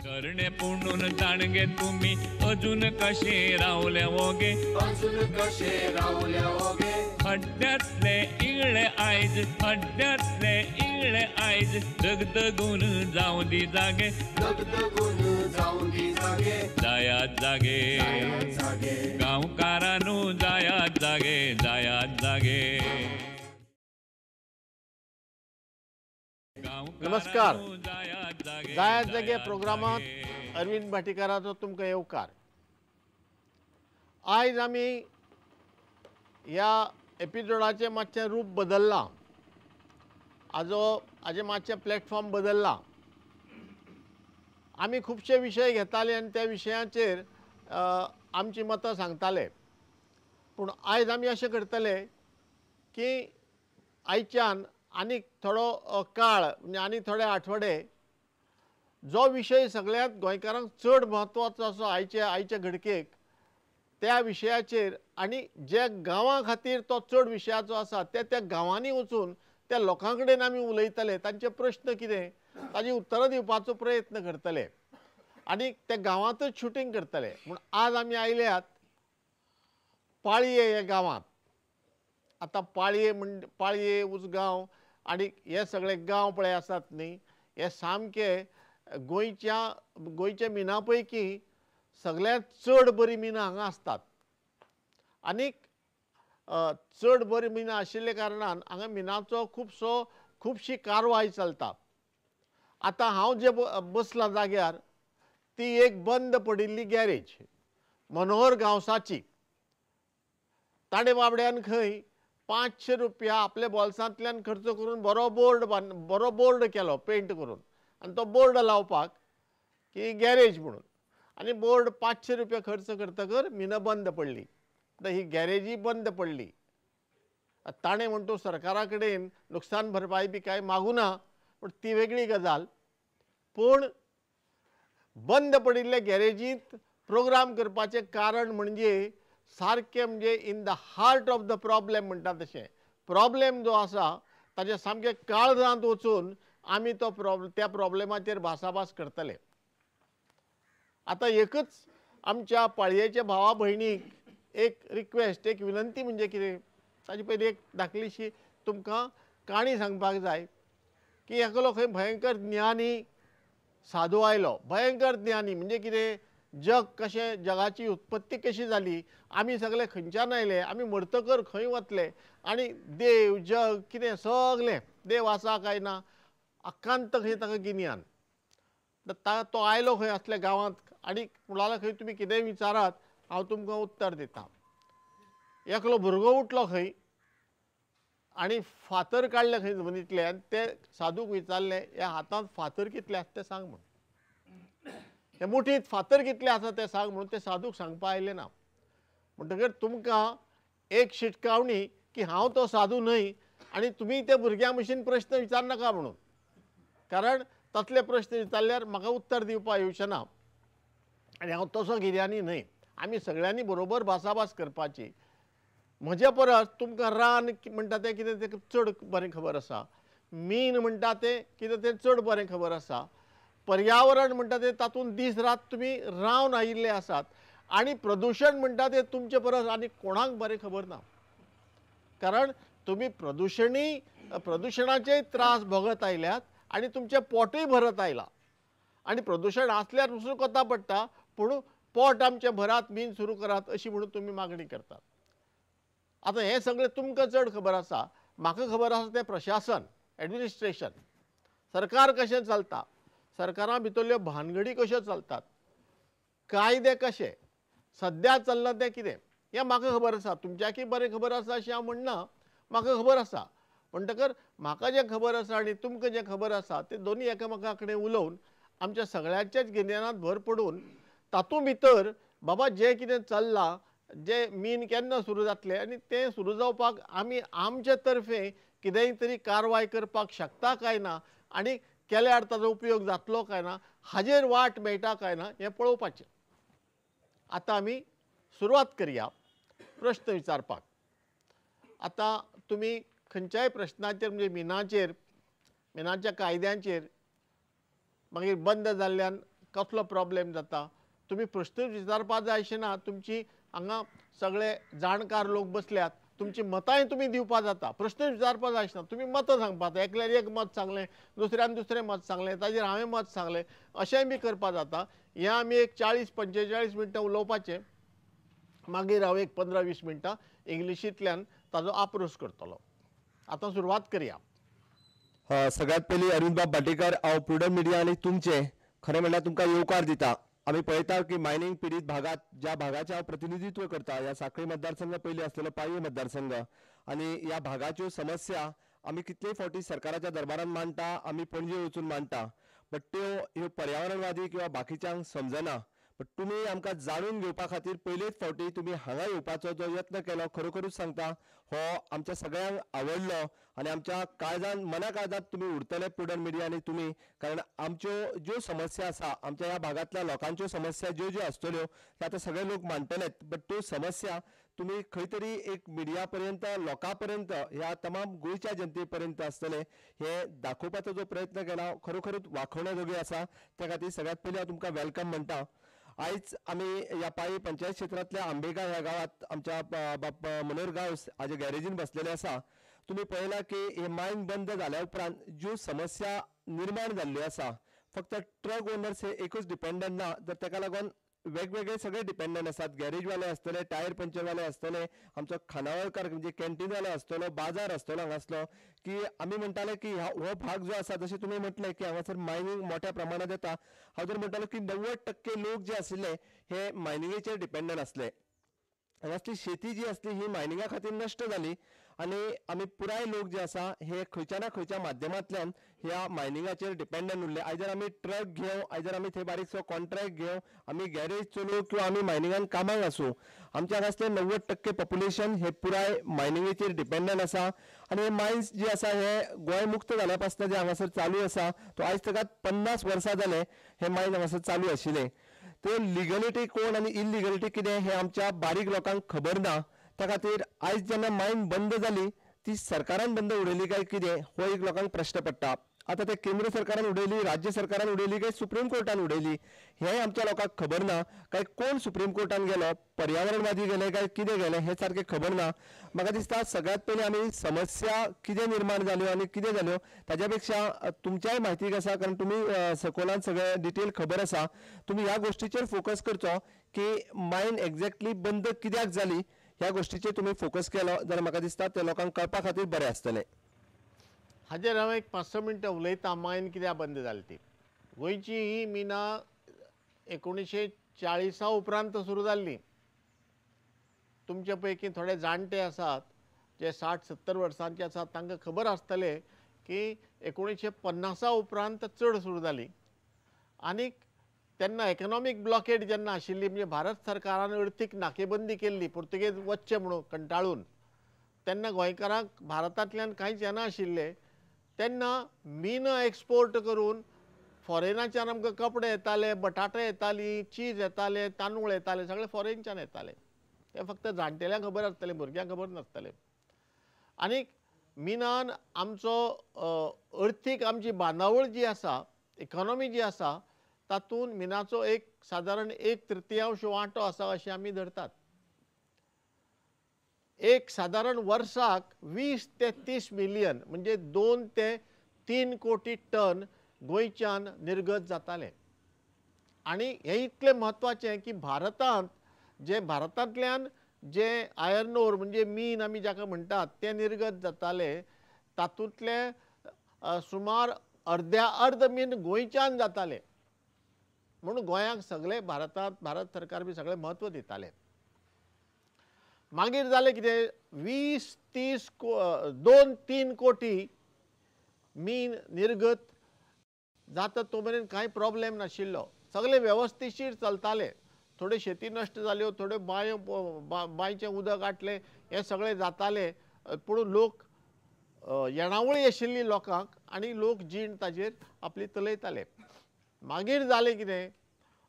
तरणे पुणून जाणगे तुमी अजून कशे रावले वोगे, अजून कशे रावले वोगे। हड्ड्यांतले इगळे आयज, हड्ड्यांतले इगळे आयज, दगदगून जावं दी जागे, दगदगून जावं दी जागे। जायात जागे जागे गांवकारानू, जायात जागे, जायात जागे। नमस्कार, जायात जागे प्रोग्रामात अरविंद भाटीकाराचो तुमकां येवकार। आयज आमी ह्या एपिसोडाचें मातशें रूप बदल्लां, आजो हाजें मातशें प्लॅटफॉर्म बदल्लां। आमी खुबशे विशय घेताले आनी त्या विशयांचेर आमची मतां सांगताले, पूण आयज आमी अशें करतले की आयच्यान आनीक थोडो काळ म्हणजे आनी थोडे आठवडे जो विशय सगळ्यांत गोंयकारांक चड म्हत्वाचो असो आयचे आयचे घडकेक त्या विशयाचेर आनी जे गांवां खातीर तो चड विशयाचो आसा ते त्या गांवांनी वचून त्या लोकां कडेन आमी उलयतले, तांचे प्रश्न कितें ताजी उत्तरां दिवपाचो प्रयत्न करतले आनी त्या गांवांतच शुटींग करतले। म्हूण आज आमी आयल्यात पाळये ह्या गांवांत। आतां पाळये म्हण पाळये उजगांव आनी हे सगळे गांव पळय आसात न्ही, हे सामके गोंयच्या गोंयच्या मिना पैकी सगळ्यांत चड बरी मिनां हांगा आसतात। आनीक चड बरी मिनां आशिल्ल्या कारणान हांगा मिनाचो खुबसो खुबशी कारवाय चलता। आतां हांव जे बसलां जाग्यार ती एक बंद पडिल्ली गॅरेज मनोहर गांवसाची। ताणें बाबड्यान खंय 500 रुपया आपल्या बोल्सांतल्यान खर्च करून बरो बोर्ड बरो बोर्ड केलो पेंट करून आनी तो बोर्ड लावपाक की गॅरेज म्हणून, आनी बोर्ड 500 रुपया खर्च करतकर मिनां बंद पडली। आतां ही गॅरेजी बंद पडली। ताणें म्हण तूं सरकारा कडेन नुकसान भरपाई बी कांय मागूं ना, पूण ती वेगळी गजाल। पूण बंद पडिल्ले गॅरेजींत प्रोग्राम करपाचें कारण म्हणजे सारकें म्हणजे in the heart of the problem म्हणटा तशें प्रॉब्लेम जो आसा ताजे सामकें काळजांत वचून आमी तो त्या प्रॉब्लेमाचेर भासाभास करतले। आतां एकच आमच्या पाळयेच्या भावा भयणीक एक रिक्वेस्ट, एक विनंती म्हणजे कितें, ताजे पयलीं एक धाकलीशी तुमकां काणी सांगपाक जाय की एकलो खंय भयंकर ज्ञानी साधू आयलो। भयंकर ज्ञानी म्हणजे कितें, जग कशें, जगाची उत्पत्ती कशी जाली, आमी सगळे खंयच्यान आयले, आमी मरतकर खंय वतले आनी देव जग कितें सगळें, देव आसा काय ना, आकांत खंय ताका गिन्यान। तो आयलो खंय असल्या गांवांत आनी म्हणल्यार खंय तुमी कितेंय विचारात हांव तुमकां उत्तर दिता। एकलो भुरगो उठलो खंय आनी फातर काडले खंय जमनींतले आनी ते साधूक विचारलें, ह्या हातांत फातर कितले आसा ते सांग म्हूण, हे मुठींत फातर कितले आसा ते सांग म्हणून ते साधूक सांगपा आयलें ना। म्हणटकीर तुमकां एक शिटकावणी की हांव तो साधू न्हय आनी तुमी त्या भुरग्यां भशेन प्रश्न विचारनाका म्हणून, कारण तसले प्रश्न विचारल्यार म्हाका उत्तर दिवपाक येवचें ना आनी हांव तसो गिन्यानी न्हय। आमी सगळ्यांनी बरोबर भासाभास करपाची। म्हजे परस तुमकां रान म्हणटा तें कितें तें चड बरें खबर आसा, मीन म्हणटा तें कितें तें चड बरें खबर आसा, पर्यावरण म्हणटा तें तातूंत दीस रात तुमी रावन आयिल्ले आसात आनी प्रदुशण म्हणटा तें तुमचे परस आनी कोणाक बरें खबर ना, कारण तुमी प्रदुशणाचेय त्रास भोगत आयल्यात आनी तुमचें पोटूय भरत आयलां। आनी प्रदुशण आसल्यार दुसरो कोता पडटा, पूण पोट आमचें भरात, मीन सुरू करात अशी म्हणून तुमी मागणी करतात। आतां हें सगळें तुमकां चड खबर आसा, म्हाका खबर आसा तें प्रशासन, एडमिनिस्ट्रेशन, सरकार कशें चलता, सरकारां भितरल्यो भानगडी कश्यो चलतात, कायदे कशे सद्या चल्लां तें कितें हें म्हाका खबर आसा। तुमच्याकय बरें खबर आसा अशें हांव म्हणना, म्हाका खबर आसा। म्हणटकर म्हाका जें खबर आसा आनी तुमकां जें खबर आसा तें दोनूय एकामेका कडेन उलोवन आमच्या सगळ्यांच्याच गिन्यानांत भर पडून तातूंत भितर बाबा जें कितें चल्लां, जें मीन केन्ना सुरू जातलें आनी तें सुरू जावपाक आमी आमचे तर्फे कितेंय तरी कारवाय करपाक शकता काय ना आनी केल्यार ताजो उपयोग जातलो काय ना, हाजेर वाट मेळटा काय ना हें पळोवपाचें। आतां आमी सुरवात करया प्रश्न विचारपाक। आतां तुमी खंयच्याय प्रश्नाचेर म्हणजे मिनाचेर, मिनाच्या कायद्यांचेर, मागीर बंद जाल्ल्यान कसलो प्रॉब्लेम जाता। तुमी प्रश्न विचारपा जाय अशें ना, तुमची हांगा सगळे जाणकार लोक बसल्यात, तुमची मतांय तुमी दिवपा जाता, प्रश्न विचारपा जाय अशें ना, तुमी मतां सांगपा जाता। एकल्यान एक मत सांगलें, दुसऱ्यान दुसरें मत सांगलें, ताजेर हांवें मत सांगलें, अशेंय बी करपा जाता। हें आमी एक 40-45 मिनटां उलोवपाचें, मागीर हांव एक 15-20 मिनटां इंग्लिशींतल्यान ताजो आपरोस करतलो। आतां सुरवात करया। सगळ्यात पयलीं अरविंदबाब भाटीकर, हांव प्रुडंट मिडिया आनी तुमचें खरें म्हणल्यार तुमकां येवकार दिता। आमी पळयता की मायनिंग पिडीत भागात ज्या भागाचें हांव प्रतिनिधित्व करता, ह्या साखळी मतदारसंघ पयलीं आसलेलो पाळये मतदारसंघ, आनी ह्या भागाच्यो समस्या आमी कितलेय फावटी सरकाराच्या दरबारान मांडटा, आमी पणजे वचून मांडटा, बट त्यो ह्यो पर्यावरणवादी किंवा बाकीच्यांक समजना। बट तुमी आमकां जाणून घेवपा खातीर पयलेच फावटी तुमी हांगा येवपाचो जो यत्न केलो, खरोखरूच सांगता हो आमच्या सगळ्यांक आवडलो आनी आमच्या काळजान मना काळजांत तुमी उरतले प्रुडंट मिडिया आनी तुमी, कारण आमच्यो ज्यो समस्या आसा, आमच्या ह्या भागांतल्या लोकांच्यो समस्या ज्यो ज्यो आसतल्यो त्यो आतां सगळे लोक मांडटलेच, बट त्यो समस्या तुमी खंय तरी एक मिडिया पर्यंत, लोकां पर्यंत, ह्या तमाम गोंयच्या जनते पर्यंत आसतले हे दाखोवपाचो जो प्रयत्न केला खरोखरूच वाखोवण्या जोगी आसा। त्या खातीर सगळ्यात पयलीं हांव तुमकां welcome म्हणटा। आयज आमी ह्या पाळये पंचायत क्षेत्रांतल्या आंबेगांव ह्या गांवांत आमच्या बाप मनोहर गांवस हाजे गॅरेजीन बसलेले आसा। तुमी पळयला की हे मायन बंद जाल्या उपरांत ज्यो समस्या निर्माण जाल्ल्यो आसा, फक्त ट्रक ओनर्स हे एकूच डिपेंडंट ना, तर ताका लागून वेगवेगळे सगळे डिपेंडंट आसात। गॅरेजवाले आसतले, टायर पंचरवाले आसतले, आमचो खानावळकार म्हणजे कॅन्टीनवाले आसतलो, बाजार आसतलो हांगासलो। की आमी म्हणटाले की हो भाग जो आसा, जशें तुमी म्हटलें की हांगासर मायनींग मोठ्या प्रमाणात येता, हांव जर म्हणटालो की 90% लोक जे आशिल्ले हे मायनिंगेचेर डिपेंडंट आसले। हांगासली शेती जी आसली ही मायनिंगा खातीर नश्ट जाली आनी आमी पुराय लोक जे आसा हे खंयच्या ना खंयच्या माध्यमांतल्यान ह्या मायनिंगाचेर डिपेंडंट उरले। आयज जर आमी ट्रक घेवं, आयज जर आमी थंय बारीकसो कॉन्ट्रॅक्ट घेवं, आमी गॅरेज चलोवं किंवा आमी मायनिंगान कामाक आसूं, आमच्या हांगासले 90% पॉप्युलेशन हे पुराय मायनिंगेचेर डिपेंडंट आसा। आनी हे मायन्स जे आसा हे गोंय मुक्त जाल्या पासून जे हांगासर चालू आसा, तो आयज ताका 50 वर्सां जाले हे मायन हांगासर चालू आशिल्ले। ते लिगलिटी कोण आनी इलिगलिटी कितें हें आमच्या बारीक लोकांक खबर ना। त्या खातीर आयज जेन्ना मायन बंद जाली ती सरकारान बंद उडयली काय कितें हो एक लोकांक प्रश्न पडटा। आतां ते केंद्र सरकारान उडयली, राज्य सरकारान उडयली काय सुप्रीम कोर्टान उडयली हें आमच्या लोकांक खबर ना। काय कोण सुप्रीम कोर्टान गेलो, पर्यावरणवादी गेले काय कितें गेले हें सारकें खबर ना। म्हाका दिसता सगळ्यात पयलीं आमी समस्या कितें निर्माण जाल्यो आनी कितें जाल्यो ताज्या पेक्षा तुमच्याय म्हायतीक आसा, कारण तुमी सकोलान सगळें डिटेल खबर आसा, तुमी ह्या गोश्टीचेर फोकस करचो की मायन एक्झॅक्टली बंद कित्याक जाली ह्या गोश्टीचेर तुमी फोकस केलो जाल्यार म्हाका दिसता ते लोकांक कळपा खातीर बरें आसतलें। हाजेर हांव एक 5-6 मिनटां उलयतां मायन कित्याक बंद जाली ती। गोंयची ही मिनां 1940 उपरांत सुरू जाल्ली। तुमचे पैकी थोडे जाणटे आसात जे 60-70 वर्सांचे आसात तांकां खबर आसतलें की 1950 उपरांत चड सुरू जाली। आनीक तेन्ना इकॉनॉमीक ब्लॉकेड जेन्ना आशिल्ली, म्हणजे भारत सरकारान अर्थीक नाकेबंदी केल्ली पुर्तुगेज वचचे म्हणून कंटाळून, तेन्ना गोंयकारांक भारतांतल्यान कांयच येनाशिल्लें। तेन्ना मिनां एक्सपोर्ट करून फॉरेनाच्यान आमकां कपडे येताले, बटाटे येताली, चीज येताले, तांदूळ येताले, सगळे फॉरेनच्यान येताले। ते फक्त जाणटेल्यांक खबर आसतलें, भुरग्यांक खबर नासतलें। आनीक मिनान आमचो अर्थीक आमची बांदावळ जी आसा, इकॉनॉमी जी आसा, तातूंत मिनाचो एक सादारण 1/3 वांटो आसा अशें आमी धरतात। एक सादारण वर्साक 20 ते 30 मिलियन म्हणजे 2 ते 3 कोटी टन गोंयच्यान निर्गत जातालें। आनी हें इतलें म्हत्वाचें की भारतांत जे भारतांतल्यान जे आयर्न ओर म्हणजे मीन आमी जाका म्हणटात तें निर्गत जातालें, तातूंतले सुमार अर्द्या अर्द मीन गोंयच्यान जातालें। म्हणून गोंयांक सगळे भारतांत भारत सरकार बी सगळें म्हत्व दितालें। मागीर जालें कितें, 20-30 2-3 कोटी मीन निर्गत जाता तो मेरेन कांय प्रॉब्लेम नाशिल्लो, सगळे वेवस्थीशीर चलताले। थोड्यो शेती नश्ट जाल्यो, थोड्यो बांयो बांयचें उदक आटलें, हें सगळें जातालें, पूण लोक येणावळी आशिल्ली लोकांक आनी लोक जीण ताजेर आपली चलयताले। मागीर जालें कितें,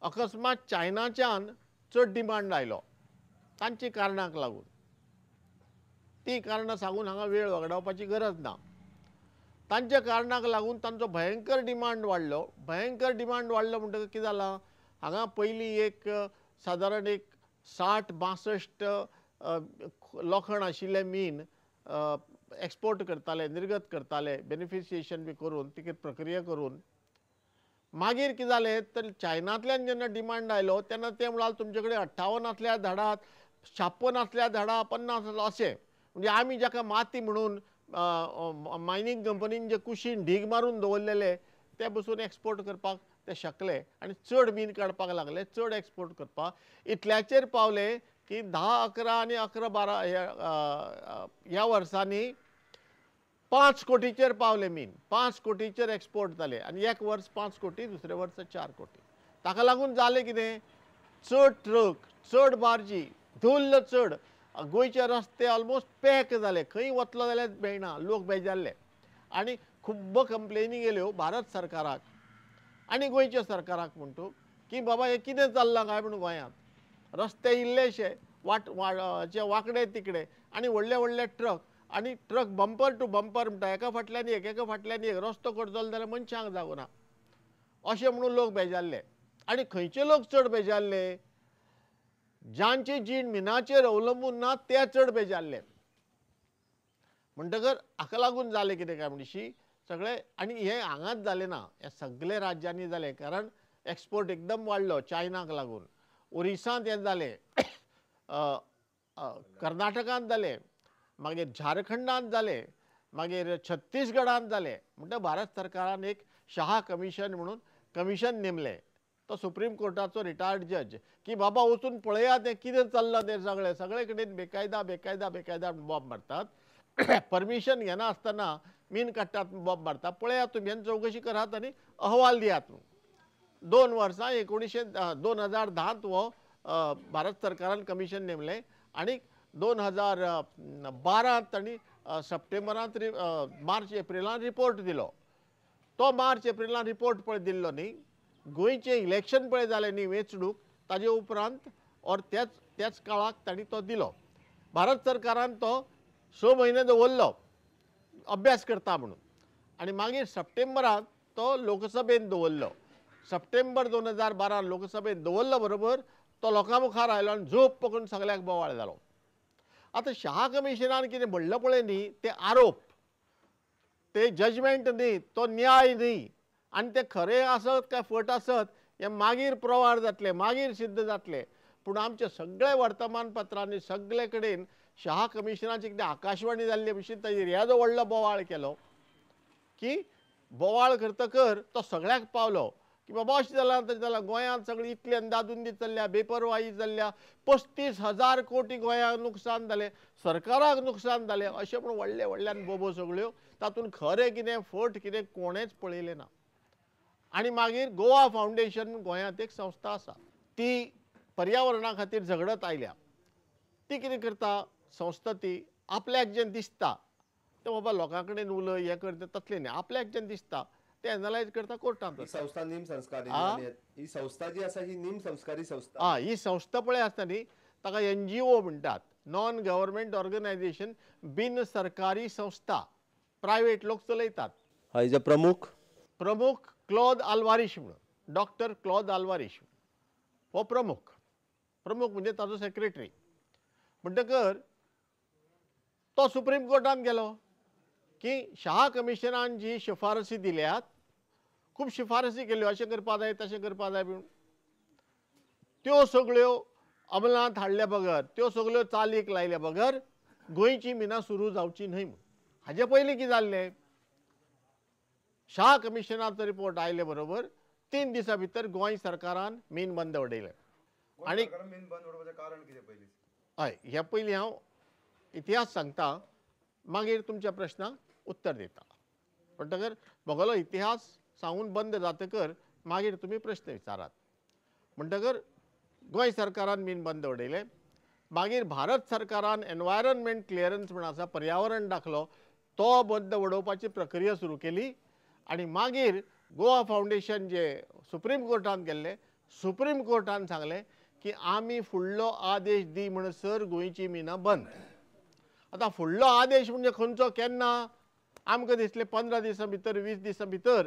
अकस्मात चायनाच्यान चड डिमांड आयलो तांची कारणांक लागून। ती कारणां सांगून हांगा वेळ वगडावपाची गरज ना। तांच्या कारणाक लागून तांचो भयंकर डिमांड वाडलो. भयंकर डिमांड वाडलो म्हणटकच कितें जालां, हांगा पयलीं एक सादारण एक 60-62 लोखण आशिल्लें मीन एक्सपोर्ट करताले, निर्गत करताले, बेनिफिशिएशन बी करून ती प्रक्रिया करून. मागीर कितें जालें तर चायनांतल्यान जेन्ना डिमांड आयलो तेन्ना ते म्हणाल तुमचे कडेन 58 आसल्यार धाडात, 56 आसल्यार धाडा, 50 अशें. म्हणजे आमी जाका माती म्हणून मायनींग कंपनीन जे कुशीन ढीग मारून दवरलेले ते बसून एक्सपोर्ट करपाक ते शकले आनी चड मीन काडपाक लागले, चड एक्सपोर्ट करपाक. इतल्याचेर पावले की 10, 11 आनी 11, 12 ह्या वर्सांनी 5 कोटीचेर पावले मीन, 5 कोटीचेर एक्सपोर्ट जाले आनी एक वर्स 5 कोटी, दुसरे वर्स 4 कोटी. ताका लागून जालें कितें, चड ट्रक, चड बार्जी, धुल्ल चड, गोंयचे रस्ते ऑलमोस्ट पॅक जाले, खंय वतलो जाल्यार मेळना, लोक बेजारले आनी खुब्ब कंप्लेनी गेल्यो भारत सरकाराक आनी गोंयच्या सरकाराक म्हणटू की बाबा हें कितें चल्लां काय म्हणून गोंयांत रस्ते इल्लेशे वाट वांकडे तिकडे आनी व्हडले व्हडले ट्रक आनी ट्रक बंपर टू बंपर म्हणटा, एका फाटल्यान एक, एका फाटल्यान एक, रस्तो करतलो जाल्यार मनशांक जागो ना अशें म्हणून लोक बेजारले. आनी खंयचे लोक चड बेजारले, जांची जीण मिनाचेर अवलंबून ना ते चड बेजारले. म्हणटकर हाका लागून जालें कितें काय म्हणशी सगळें, आनी हें हांगाच जालें ना, हें सगळे राज्यांनी जालें, कारण एक्सपोर्ट एकदम वाडलो चायनाक लागून. ओरिसांत हें जालें, कर्नाटकांत जालें, मागीर झारखंडांत जालें, मागीर छत्तीसगडांत जालें. म्हणटा भारत सरकारान एक शाह कमिशन म्हणून कमिशन नेमलें, तो सुप्रीम कोर्टाचो रिटायर्ड जज, की बाबा वचून पळया तें कितें चल्लां तें सगळें, सगळे कडेन बेकायदा बेकायदा बेकायदा बॉम्ब मारतात, परमिशन घेना आसतना मीन काडटात, बॉम्ब मारतात, पळयात तुमी आनी चवकशी करात आनी अहवाल दियात. 2 वर्सां 2010 हो भारत सरकारान कमिशन नेमलें आनी 2012 तांणी सप्टेंबरांत मार्च एप्रिलान रिपोर्ट दिलो. तो मार्च एप्रिलान रिपोर्ट पळय दिल्लो न्ही, गोंयचें इलेक्शन पळय जालें न्ही वेंचणूक, ताजे उपरांत और त्याच त्याच काळाक तांणी तो दिलो. भारत सरकारान तो 6 म्हयने दवरलो अभ्यास करता म्हणून आनी मागीर सप्टेंबरांत तो लोकसभेन दवरलो. सप्टेंबर 2012 लोकसभेन दवरलो बरोबर तो लोकां मुखार आयलो आनी झोप पकडून सगळ्याक बोवाळ जालो. आतां शाह कमिशनान कितें म्हणलें पळय न्ही, ते आरोप, ते जजमेंट न्ही, तो न्याय न्ही, आनी ते खरें आसत काय फट आसत हें मागीर प्रवार जातलें, मागीर सिद्ध जातलें. पूण आमच्या सगळे वर्तमानपत्रांनी सगळे कडेन शाह कमिशनाची कितें आकाशवाणी जाल्ले भशेन ताजेर येदो व्हडलो बोवाळ केलो की बोवाळ करतकर तो सगळ्याक पावलो की बाबा अशें जालां तशें जालां, गोंयांत सगळी इतली अंदाधुंदी चल्ल्या, बेपरवाही चल्ल्या, 35,000 कोटी गोंयांक नुकसान जालें, सरकाराक नुकसान जालें, अशें म्हूण व्हडले व्हडल्यान बोबो सगळ्यो, तातूंत खरें कितें फट कितें कोणेंच पळयलें ना. आनी मागीर गोवा फावंडेशन गोंयांत एक संस्था आसा, ती पर्यावरणा खातीर झगडत आयल्या. ती कितें करता संस्था, ती आपल्याक जें दिसता तें बाबा लोकां कडेन उलय हें करता तसलें न्ही, आपल्याक जें दिसता ते एनालायज करता कोर्टांत. संस्था निम संस्कारी, ही संस्था जी आसा ही निम संस्कारी संस्था. आं, ही संस्था पळय आसता न्ही, ताका NGO म्हणटात, नॉन गव्हर्मेंट ऑर्गनायझेशन, बिन सरकारी संस्था, प्रायवेट लोक चलयतात. हाजे प्रमुख प्रमुख क्लॉद आल्वारीश म्हणून, डॉक्टर क्लॉद आल्वारीश हो प्रमुख, प्रमुख म्हणजे ताजो सेक्रेटरी. म्हणटकर तो सुप्रीम कोर्टान गेलो की शाह कमिशनान जी शिफारसी दिल्यात, खूब शिफारसी केल्यो, अशें करपा जाय तशें करपा जाय म्हणून, त्यो सगळ्यो अंमलांत हाडल्या बगर, त्यो सगळ्यो चालीक लायल्या बगर गोंयची मिनां सुरू जावची न्हय म्हूण. हाजे पयलीं कितें जाल्लें, शाह कमिशनाचो रिपोर्ट आयले बरोबर 3 दिसां भितर गोंय सरकारान मीन बंद उडयलें. आनी हय, हे पयलीं हांव इतिहास सांगता, मागीर तुमच्या प्रश्नाक उत्तर दिता. म्हणटकर म्हगेलो इतिहास सांगून बंद जातकर मागीर तुमी प्रश्न विचारात. म्हणटकर गोंय सरकारान मीन बंद उडयलें, मागीर भारत सरकारान एनवायरमेंट क्लियरन्स म्हण आसा, पर्यावरण दाखलो, तो बंद उडोवपाची प्रक्रिया सुरू केली. आनी मागीर गोवा फावंडेशन जे सुप्रीम कोर्टान गेल्ले, सुप्रीम कोर्टान सांगलें की आमी फुडलो आदेश दी म्हणसर गोंयची मिनां बंद. आतां फुडलो आदेश म्हणजे खंयचो, केन्ना, आमकां दिसलें 15 दिसां भितर 20 दिसां भितर